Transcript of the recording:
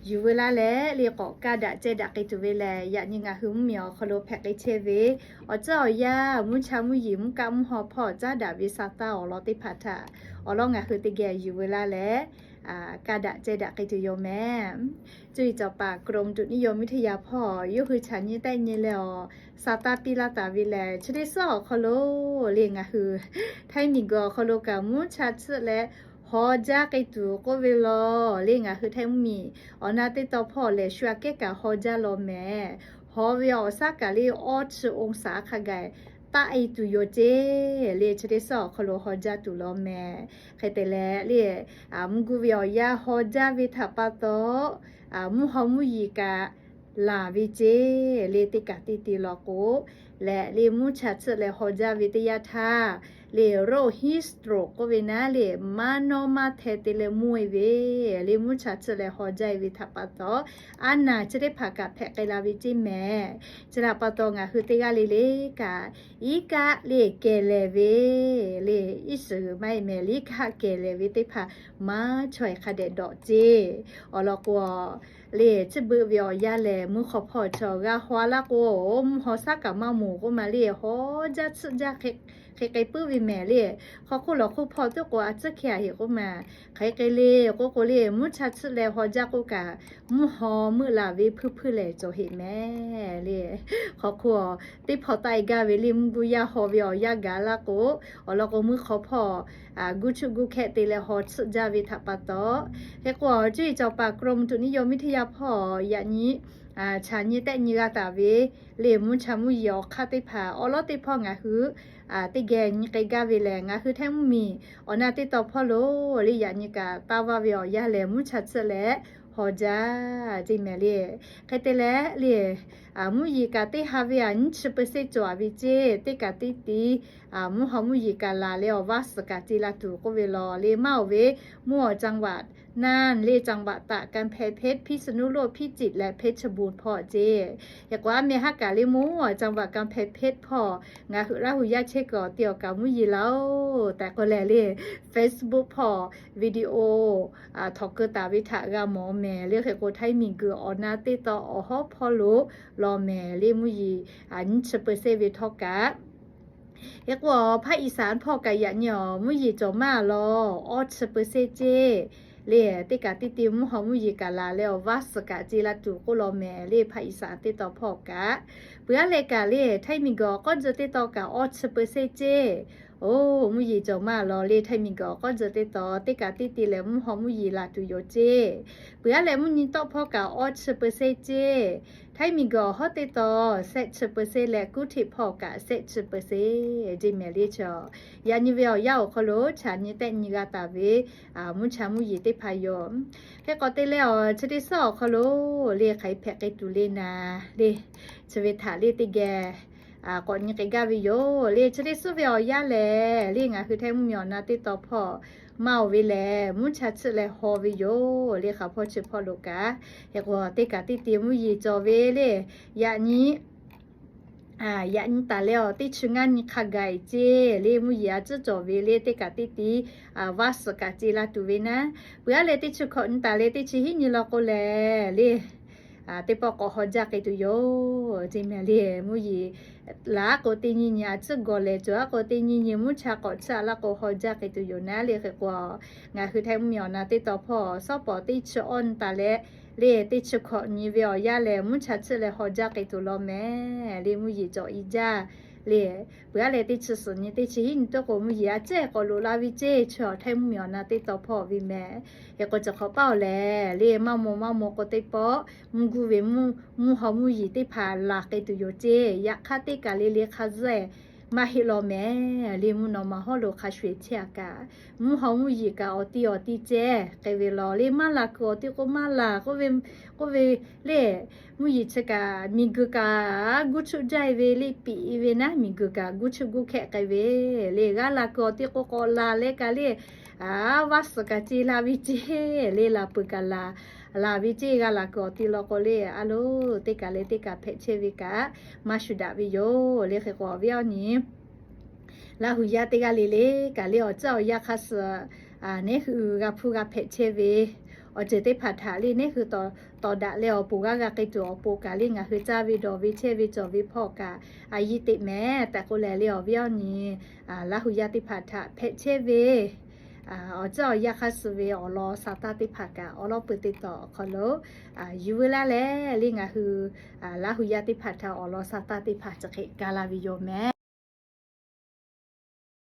Yuˬ veu laˇ leh le k'awꞈ kaˇ daꞈ ceh daꞈ k'ai tuˬ ve lehˬ, yaꞈ nyi ngaˬ hui mvuhˇmiˬ awˬ hk'aw lo hpehꞈ k'ai chehˇ ve awˬ tcuhˉ awˬ yanˇ, mvuhˇ cha mvuhˇ yiˍ mvuhˇ kaˆ mvuhˇ haw hpawˇ caˉ daꞈ ve sa taˇ awˬ lawn teˇ hpaˍ htaꞈ awˬ lawn ngaˬ hui teˇ geh yuˬ veu laˇ leh, kaˇ daꞈ ceh daꞈ k'ai tuˬ yoˬ mehˍ. Cuˇ yiˍ cawˬ paˍ กรมอุตุนิยมวิทยา hpawˇ yawˇ hui chaꞈ nyi tehˆ nyi leh awˬ sa taˇ piˇ laˇ taˍ ve lehˬ, chi teˇ suhˉ awˬ hk'aw lo le ngaˬ hui Htaiˇ miˬguiˬ awˬ hk'aw lo kaꞈ mvuhˇ cha tsuhˆ leh haw jaˇ k'ai tuˬ k'oˆ ve law le ngaˬ hui Htaiˇ mvuhˇmiˬ awˬ na teˇ taw hpawˇ lehˬ shu aꞈ kehˉ kaꞈ haw jaˇ law mehˍ. Haw ve awˬ shaˉ kaꞈ le awˇ chi องศา hk'a gaˬ taˆ e tuˬ yoˬ ceˇ le chi teˇ suhˉ awˬ hk'aw lo haw jaˇ tuˬ law mehˍ. Hk'e te leh le mvuhˇ guˇ ve awˬ yanˇ haw jaˇ ve htaꞈ pa taw, mvuhˇ haw mvuhˇ yiˍ kaꞈ laˬ ve ceˇ le teˇ kaꞈ teˇ te law k'o, leh le mvuhˇ cha tsuhˆ leh haw jaˇ ve teˇ yanˇ htaˇ le โรค heat stroke k'oˆ ve naˉ le maˇ nawˇ maˇ hteh te leh mvuhˇ e ve le mvuhˇ cha tsuhˆ leh haw jaˇ e ve htaꞈ pa taw, a naˬ chi teˇ hpaˍ kaꞈ hpehꞈ k'ai la ve ceˇ mehˍ. Chi htaꞈ pa taw ngaˬ hui teˇ g'aˇ le le kaꞈ iˉ kaˆ le kehˬ lehˍ ve le iˉ shiˍ g'uiˬ maˇ heˆ mehˍ, liˉ kaˆ kehˬ lehˍ ve teˇ hpaˍ maˇ chaweh hk'a dehꞈ dawꞈ ceˇ. Awˬ lawn k'o le chi beuꞈ ve awˬ yanˇ lehˬ mvuhˇ hk'aw hpawˇ chaw g'a haw laˇ k'o, mvuhˇ haw shaˉ kaꞈ maˇ moˍ k'oˆ ma le haw jaˇ tsuhˆ jaˇ hk'e k'ai puiˉ ve mehˍ le. Hk'aw hk'oˆ lawˬ hk'oˆ hpawˇ tuˉ k'o a tcuhˉ hkeh a heˍ k'oˆ ma, hk'e k'ai le k'oˆ k'o le mvuhˇ cha tsuhˆ leh haw jaˇ k'oˆ kaꞈ, mvuhˇ haw meuˆ laˬ ve hpuiˇ hpuiˇ lehˬ cawˬ heˍ mehˍ le. Hk'aw hk'oˆ teˇ hpawˇ taˆ e gaˇ ve le mvuhˇ guˇ yaˇ haw ve awˬ yanˇ gaˬ laˇ k'o, awˬ lawn k'o mvuhˇ hk'aw hpawˇ guˇ chuˆ guˇ hkehˆ te leh haw tsuhˆ jaˇ ve htaꞈ pa taw, hk'e k'o cuˇ yiˍ cawˬ paˍ กรมอุตุนิยมวิทยา hpawˇ yaꞈ nyi chaꞈ nyi tehˆ nyi g'a taˍ ve le mvuhˇ cha mvuhˇ yiˍ awˬ hk'aˇ teˇ hpaˍ awˬ lawn teˇ hpawˇ ngaˬ hui teˇ geh nyi k'ai gaˇ ve lehˬ, ngaˬ hui Htaiˇ mvuhˇmiˬ awˬ na teˇ taw hpawˇ lo le yaꞈ nyi kaꞈ taˇ vaˇ ve awˬ yanˇ lehˬ mvuhˇ cha tsuhˆ leh haw jaˇ ceˇ mehˍ le. Hk'e te leh le mvuhˇ yiˍ kaꞈ teˇ ha ve a nyiˇ chi เปอร์เซ็นต์ cawˬ a ve ceˇ teˇ kaꞈ teˇ ti mvuhˇ haw mvuhˇ yiˍ kaꞈ laˬ leh awˬ vaˇ suhˍ kaꞈ ce la tuˬ k'oˆ ve law le maˇ oˬ ve, mvuhˇ awˬ จังหวัด naˇ le จังหวัดตาก กำแพงเพชร พิษณุโลก พิจิตร leh เพชรบูรณ์ hpawˇ ceˇ. Hk'e k'o a meh haˉ kaꞈ le mvuhˇ awˬ จังหวัด กำแพงเพชร hpawˇ ngaˬ hui Laˇ huˍ yaˇ chehˇ kuiˬ awˬ ti awˬ kaꞈ mvuhˇ yiˍ laˇ oˬ tehꞈ k'oˆ leh le Facebook hpawˇ video htawnˍ keu taˍ ve htaꞈ g'a mawˬ mehˍ le. Hk'e k'o Htaiˇ miˬguiˬ awˬ na teˇ taw awˬ hawˉ hpawˇ lo law mehˍ le mvuhˇ yiˍ nyiˇ chi เปอร์เซ็นต์ ve htawˇ kaꞈ. Hk'e k'o ภาคอีสาน hpawˇ kaꞈ yaꞈ nyi awˬ mvuhˇ yiˍ cawˬ maˇ law awˇ chi เปอร์เซ็นต์ ceˇ le teˇ kaꞈ teˇ ti mvuhˇ haw mvuhˇ yiˍ kaꞈ laˬ leh awˬ vaˇ suhˍ kaꞈ ce la tuˬ k'oˆ law mehˍ le ภาคอีสาน teˇ taw hpawˇ kaꞈ. Peuˬ aˉ leh kaꞈ le Htaiˇ miˬguiˬ awˬ k'awˉ dzuh teˇ taw kaꞈ awˇ chi เปอร์เซ็นต์ ceˇ. Oˬ mvuhˇ yiˍ cawˬ maˇ law le Htaiˇ miˬguiˬ awˬ k'awˉ dzuh teˇ taw teˇ kaꞈ teˇ ti lehˬ mvuhˇ haw mvuhˇ yiˍ laˬ tuˬ yoˬ ceˇ. Peuˬ aˉ leh mvuhˇ nyi tawˆ hpawˇ kaꞈ awˇ chi เปอร์เซ็นต์ ceˇ. Htaiˇ miˬguiˬ awˬ hawˉ teˇ taw shehˆ chi เปอร์เซ็นต์ leh kuˉ hteꞈ hpawˇ kaꞈ shehˆ chi เปอร์เซ็นต์ ceˇ mehˍ le. Chaw yaꞈ nyi ve awˬ yanˇ awˬ hk'aw lo chaꞈ nyi tehˆ nyi g'a taˍ ve mvuhˇ cha mvuhˇ yiˍ teˇ hpaˍ yoˬ. Hk'e k'awꞈ te leh awˬ chi teˇ suhˉ awˬ hk'aw lo le hk'aˬ hk'e hpehꞈ k'ai tuˬ le naˍ le, chi ve htaꞈ le teˇ geh k'awꞈ nyi k'ai gaˇ ve yoˬ le. Chi teˇ suhˉ ve awˬ yanˇ lehˬ le ngaˬ hui Htaiˇ mvuhˇmiˬ awˬ na teˇ taw hpawˇ maˇ oˬ ve lehˬ mvuhˇ cha tsuhˆ leh haw ve yoˬ le hk'aˬ hpawˇ chi hpawˇ lo kaꞈ. Hk'e k'o teˇ kaꞈ teˇ ti mvuhˇ yiˍ cawˬ ve le yaꞈ nyi yaꞈ nyi taˍ leh awˬ teˇ chi ngaˇ nyi hk'a gaˬ ceˇ le mvuhˇ yiˍ a tcuhˉ cawˬ ve le teˇ kaꞈ teˇ ti vaˇ suhˍ kaꞈ ce la tuˬ ve naˉ. Peuˬ aˉ leh teˇ chi hkawꞈ nyi taˍ leh teˇ chi hiˉ nyi law k'o lehˬ le teˇ pawˆ k'awꞈ haw jaˇ k'ai tuˬ yoˬ ceˇ mehˍ le. Mvuhˇ yiˍ laˬ aˉ k'o teˇ nyi nyi a tcuhˉ gawˬ lehˬ cawˬ aˉ k'o teˇ nyi nyi mvuhˇ cha k'awꞈ tsuhˆ a laˇ k'o haw jaˇ k'ai tuˬ yoˬ naˉ le. Hk'e k'o ngaˬ hui Htaiˇ mvuhˇmiˬ awˬ na teˇ taw hpawˇ shawˉ pawˍ teˇ chi awˇ nyi taˍ leh le teˇ chi hkawꞈ nyi ve awˬ yanˇ lehˬ mvuhˇ cha tsuhˆ leh haw jaˇ k'ai tuˬ law mehˍ le mvuhˇ yiˍ cawˬ i jaˇ le. Peuˬ aˉ leh teˇ chi suhˍ nyi teˇ chi hiˉ nyi teˇ k'o mvuhˇ yiˍ a tcuhˉ k'awꞈ loꞈ la ve ceˇ chi awˬ Htaiˇ mvuhˇmiˬ awˬ na teˇ taw hpawˇ ve mehˍ. Hk'e k'o chi hk'awꞈ paˇ awˬ lehˬ le maˇ maw maˇ maw k'o teˇ pawˆ mvuhˇ guˇ ve mvuhˇ haw mvuhˇ yiˍ teˇ hpaˍ laˬ k'ai tuˬ yoˬ ceˇ. Yaꞈ hk'aˇ teˇ kaˬ le le hk'a zuhˆ maˇ heˆ law mehˍ le mvuhˇ naw ma hawˉ lo hk'a sho-eˬ chehˇ a kaꞈ mvuhˇ haw mvuhˇ yiˍ kaꞈ awˬ ti awˬ ti ceh k'ai ve law le maˇ laˬ kuiˬ awˬ ti k'o maˇ laˬ k'oˆ ve le mvuhˇ yiˍ chi kaꞈ miˬguiˬ kaꞈ guˇ chuˆ jaˇ e ve le piꞈ e ve naˉ miˬguiˬ kaꞈ guˇ chuˆ guˇ hkehˆ k'ai ve le g'a laˬ kuiˬ awˬ ti k'o k'awꞈ laˬ leh kaꞈ le vaˇ suhˍ kaꞈ ce la ve ceˇ le laˬ peuˬ kaꞈ laˬ laˬ ve ceˇ g'a laˬ kuiˬ awˬ ti law k'o le a loˬ teˇ kaˬ leh teˇ kaˬ hpehꞈ chehˇ ve kaꞈ maˇ shuˍ daꞈ ve yoˬ le. Hk'e k'o awˬ viˉ awˬ nyi Laˇ huˍ yaˇ teˇ g'aˇ le le kaꞈ le awˬ tcuhˉ awˬ yanˇ hk'a suhˍ neˉ hui g'a hpuˇ g'a hpehꞈ chehˇ ve awˬ ceuˬ teˇ hpaˍ htaꞈ le neˇ hui tawˍ daꞈ leh awˬ pon g'a g'a k'ai tuˬ awˬ pon kaꞈ le ngaˬ hui caˇ ve dawˬ ve chehˇ ve cawˬ ve hpawˇ kaꞈ a yiˇ teꞈ mehˍ tehꞈ k'oˆ leh le awˬ viˉ awˬ nyi Laˇ hu yaˇ teˇ hpaˍ htaꞈ hpehꞈ chehˇ ve awˬ ceuˬ awˬ yanˇ hk'aˇ suh ve awˬ lawn sa taˇ teˇ hpaˍ kaꞈ awˉ lawˉ peuˬ teˇ tawˍ awˬ hk'aw lo yuˬ veu laˇ leh le ngaˬ hui Laˇ hu yaˇ teˇ hpaˍ htaꞈ awˬ lawn sa taˇ teˇ hpaˍ chi hk'e kaˇ laˇ ve yoˬ mehˍ.